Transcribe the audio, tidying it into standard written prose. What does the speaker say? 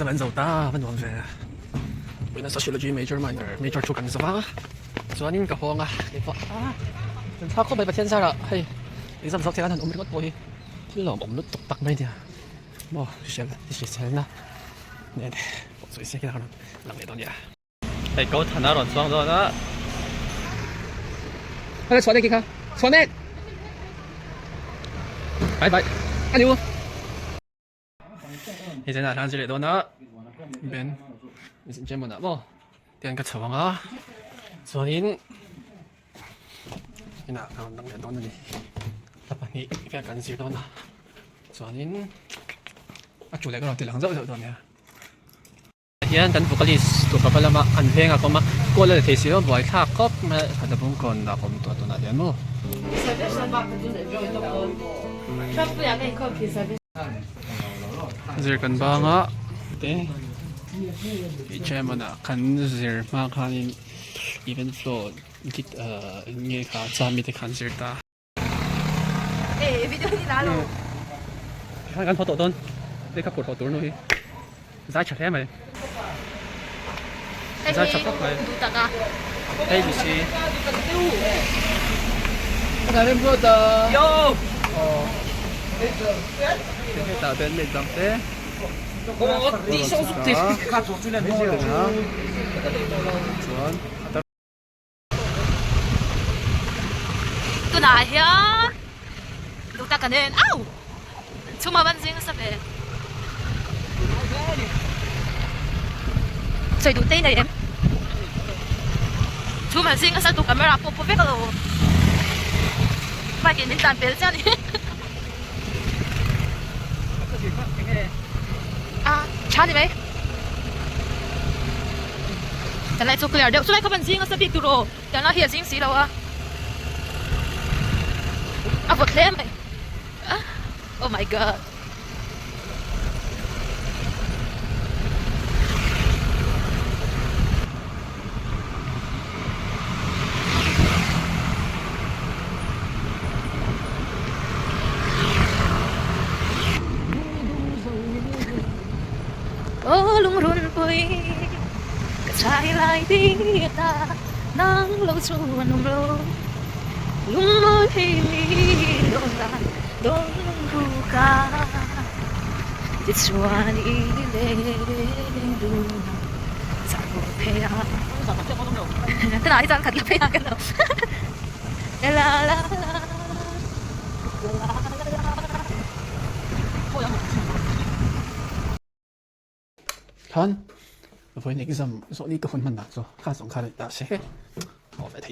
Exam an zo ta va nuam ve. Vawiina Sociology major minor major thu kan zo va chuanin ka hawng a keipawh a kan thlak khawp mai Pathian zarah hei exam zawk thei an han awm ringawt pawh hi thil lawmawm lutuk tak mai nia maw hrisel hriselna nen pawh sawi se hian a rawn lang leh dawn nia. Hei ko thana rawn chuang dawn a. Hello chhuah nek kha chhuah nek. Bye bye. Ani u. Hei zan ah hlan zir leh dawn a. Ben Jemon ah maw tian ka chho ang a. Chuanin inah ka rawn dang leh dawn a ni. Thla pahnih vel kan zir dawn a. Chuanin a chu leh ka rawn ti lang zauh zauh dawn nia. Hian kan vocalist tur kapa lama an veng a kawm a call a la thei si lo buai thlak khawp mai a khat a bung kawn a awm tawh tunah hian maw. Zir kan bang a te chairman ah kan zir hma khanin event flow nge kha chami te khan zir ta. Kan haw tawh dawn hei ka phur haw tur nu hi zai tha hle mai zai tha khawp mai hei mi si hetah bandmate dang te chuan Tunah hian duhtak kan en au chhuma van zing nasa ve sawi duh te i nei em chhuma zing nasa tu camera pawh pawh vek alo bike in min tlan pel chiah a ni a tha ni mai. Kan lai chu clear deuh chulai kha van zing nasa bik tur aw tiang lai hi a zing si lo a a vawt hle mai oh my god. Aw lungrun pui ka chai lai ti ta nang lo chu an awm lo lungmawi hi mi dawn dan dawn lungruka tichuan i leng dun ang chak haw phei a tunah hi chuan khat la phei ang ka lo la la la la la la Khan vawiin exam zawh ni ka hun hman dan chu kha zawng khan a ni ta se aw ve thei.